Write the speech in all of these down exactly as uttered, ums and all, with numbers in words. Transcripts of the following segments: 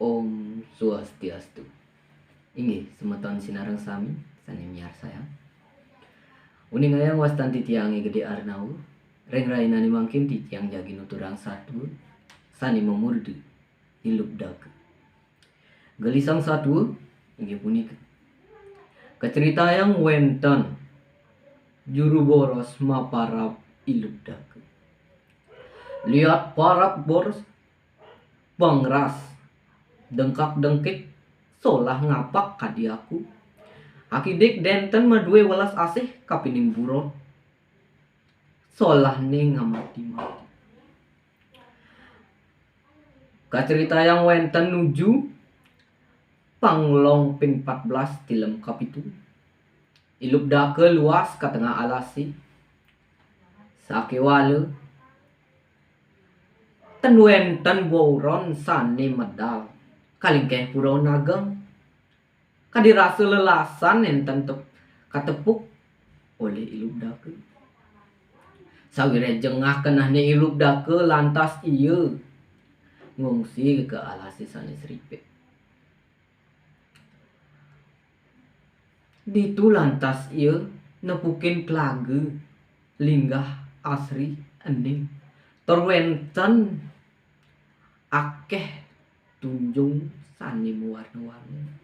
Om Swastiastu. Inggih, semeton sinareng sami sane miarsayang. Uningayang wastan titiange Gede Arnawa, ring rainane mangkin titiang jagi nuturang satua sane mamurda Ilub Daka. Gelisang satua inggih punika kacritayang wenten juru boros maparab Ilub Daka. Liat parab boros pangras, dengkak-dengkik, solah ngapak kadi aku. Akidik denten madue welas asih kapining buron. Solahne ngamati-mati. Kacritayang wenten nuju panglong ping empat belas tilem kapitu. Ilub Daka luas ka tengah alase. Sakewala ten wenten buron sane medal. Kalingkeh buron ageng. Kadi rasa lelasan nenten tep-, katepuk olih Ilub Daka. Sawireh jengah kenehne Ilub Daka lantas ia ngungsi ka alase sane sripit. Ditu lantas ia nepukin telaga linggah asri ening. Tur wenten akeh tunjung sane mawarna-warni.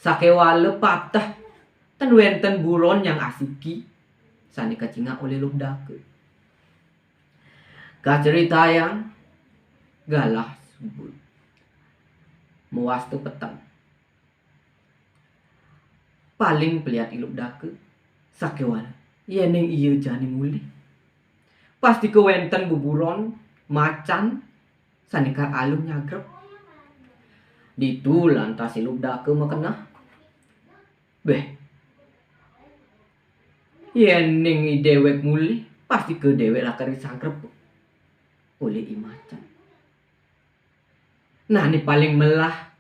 Sakewala pateh ten wenten buron nyang asiki sane kacingak olih Ilub Daka. Kacritayang galah suba. Mawasta peteng. Paling peliat Ilub Daka, sakewala, yening ia jani mulih. Pastika wenten buburon macan sane kar alung nyagrep. Ditu lantas Ilub Daka makeneh. Beh, yening i dewek mulih, pastika dewek lakar disagrep olih i macan. Nah, ne paling melah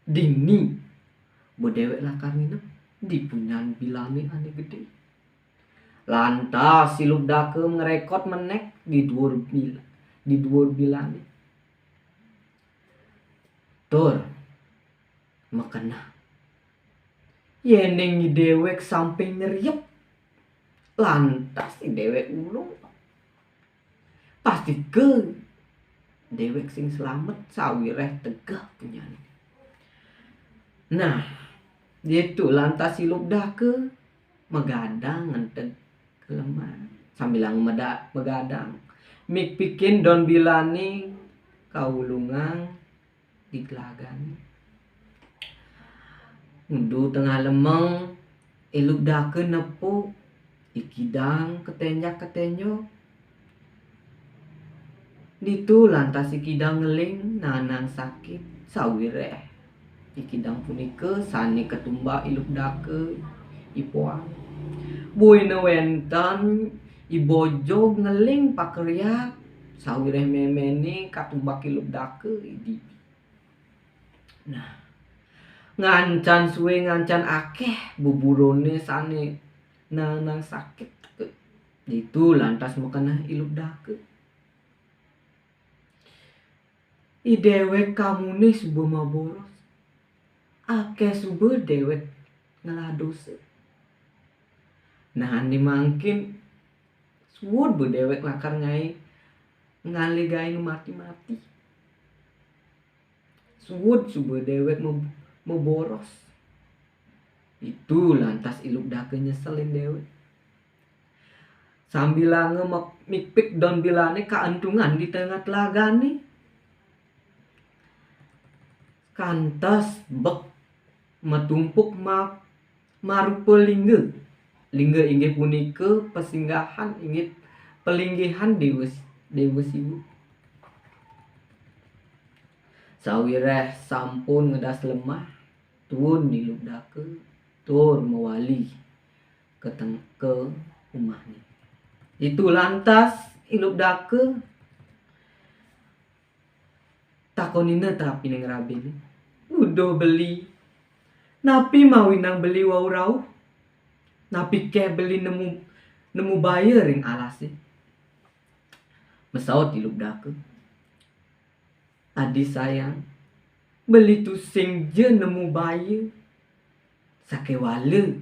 dini ba dewek lakar nginep di punyan bilane ane gede. Lantas Ilub Daka ngrekot menek di duur bil-, di duur bilane. Tur makeneh. Yening i dewek sampe nyeriep, lantas i dewek ulung. Pastika dewek sing slamet sawireh tegeh punyane. Nah, ditu lantas Ilub Daka magadang ngenteg ka lemah. Sambilanga meda-, magadang, mikpikin don bilane kaulungang di telagane. Ngudu tengah lemeng, Ilub Daka nepuk, i kidang ketenjak-ketenjok. Ditu lantas i kidang ngeling nanang sakit sawireh i kidang punika sane katumbak Ilub Daka ipuan. Buina wenten i bojog ngeling pakeriak sawireh memene katumbak Ilub Daka idi. Nah, ngancan sue ngancan akeh buburone sane nanang sakit. Ditu lantas makeneh Ilub Daka. I dewek kamune suba maboros. Akeh suba dewek ngelah dosa. Nah, ane mangkin suud ba dewek lakar ngae ngalih gaeng mati-mati. Suud suba dewek me-, maboros. Ditu lantas Ilub Daka nyeselin dewek. Sambilanga mek-, mikpik don bilane kaentungan di tengah telagane. Kantos bek matumpuk ma-, marupa lingga. Lingga inggih punika pesinggahan inggih pelinggihan Dewa, Dewa Siwa. Sawireh sampun ngedas lemah, tuun Ilub Daka tur mawali ka teng-, ka umahne. Ditu lantas Ilub Daka takonina tapi ning rabine, "Uduh beli, napi mawinang beli wau rauh? Napi keh beli nemu, nemu baya ring alase?" Masaut Ilub Daka, "Adi sayang, Beli tusing ja nemu baya. Sakéwala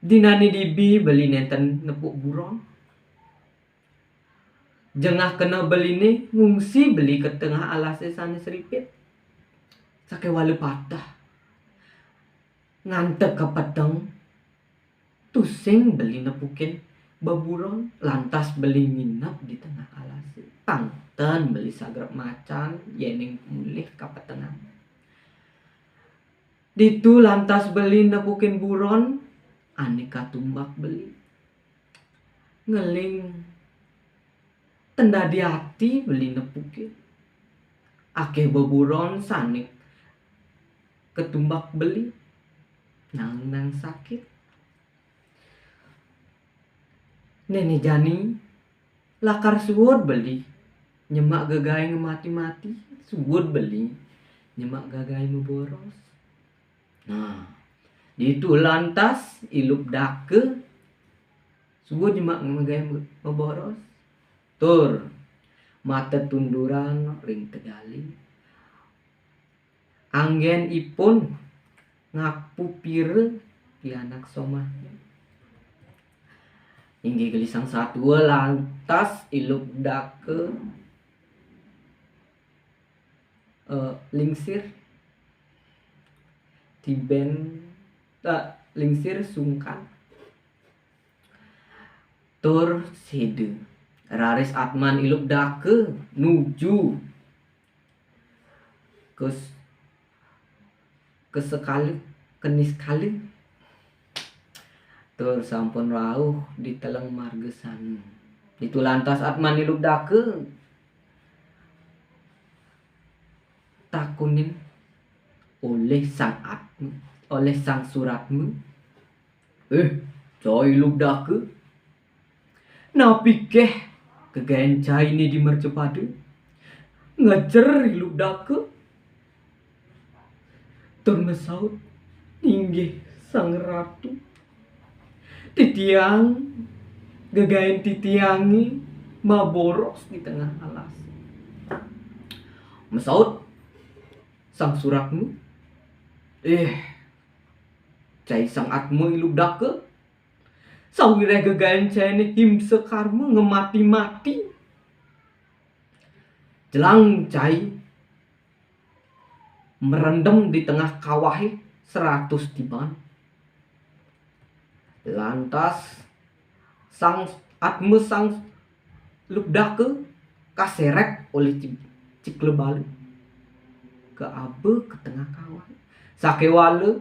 dinané dibi beli nénten nepuk buron. Jengah kena beliné ngungsi beli ka tengah alasé sané seripit. Sakéwala pateh. Nganteg ka peteng, tusing beli nepukin beburon, lantas beli nginep di tengah alasé. Pang ten beli sagrep macan, yéning mulih ka petengan. Ditu lantas beli nepukin buron, ané katumbak beli. Ngeling ten dadi ati beli nepukin. Akéh beburon sané katumbak beli. Nang-nang sakit. Néné jani lakar suud beli nyemak gegaé ngemati-mati, suud beli nyemak gegaé meboros. Nah, ditu lantas I Lubdaka suud nyemak gegaé me-, meboros. Tur matetunduran ring tegalé. Anggén ipun ngapupira pianak somahnya. Inggih gelisang satua lantas I Lubdaka, eh, lingsir tiben, eh, lingsir sungkan tur séda. Raris atman I Lubdaka nuju ka s-, ka sekala, ka niskala. Tur sampun rauh di teleng margasana. Ditu lantas atman I Lubdaka takunin olih Sang Atma, olih Sang Suratma. "Eh, cai Lubdaka. Napikéh gegaén cainé di mercapada?" Ngejer I Lubdaka tur masaut, "Inggih, Sang Ratu. Titiang, gegaén titiangé maboros di tengah alas." Masaut Sang Suratma, "Eh, cai Sang Atma I Lubdaka. Sawiréh gegaén cainé himsa karma ngemati-mati. Jelang cai merendem di tengah kawahé seratus tiban." Lantas Sang Atma Sang Lubdaka kasérék olih ci-, cikla bala, kaaba ka tengah kawah. Sakéwala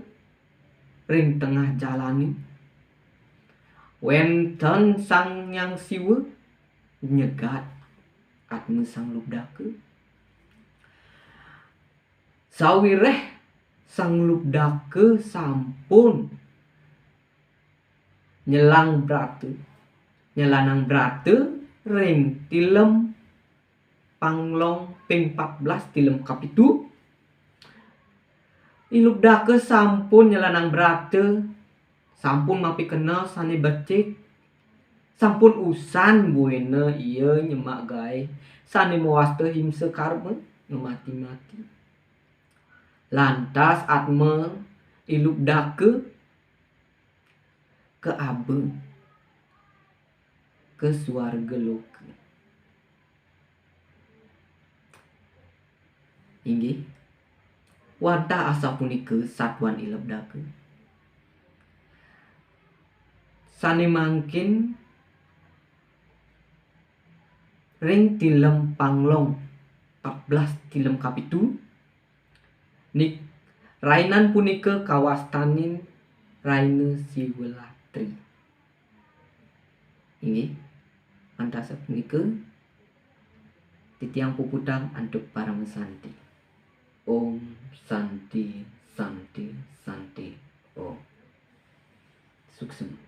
ring tengah jalané wénten Sang Hyang Siwa nyegat atma Sang Lubdaka. Sawiréh Sang Lubdaka sampun nyelang brata, nyelanang brata ring tilem panglong ping empat belas tilem kapitu, I Lubdaka sampun nyelanang brata, sampun mapikena sané becik, sampun usan buina ia nyemak gaé sané mawasta himsa karma ngemati-mati. Lantas atma I Lubdaka kaaba ka suarga loka. Inggih, wantah asapunika satuan I Lubdaka. Sané mangkin ring tilem panglong empat belas tilem kapitu, nik-, rainan punika kawastanin Raina Siwalatri. Inggih, wantah asapunika titiang puputang antuk paramasanti. Om Santi, Santi, Santi, Om. Suksma.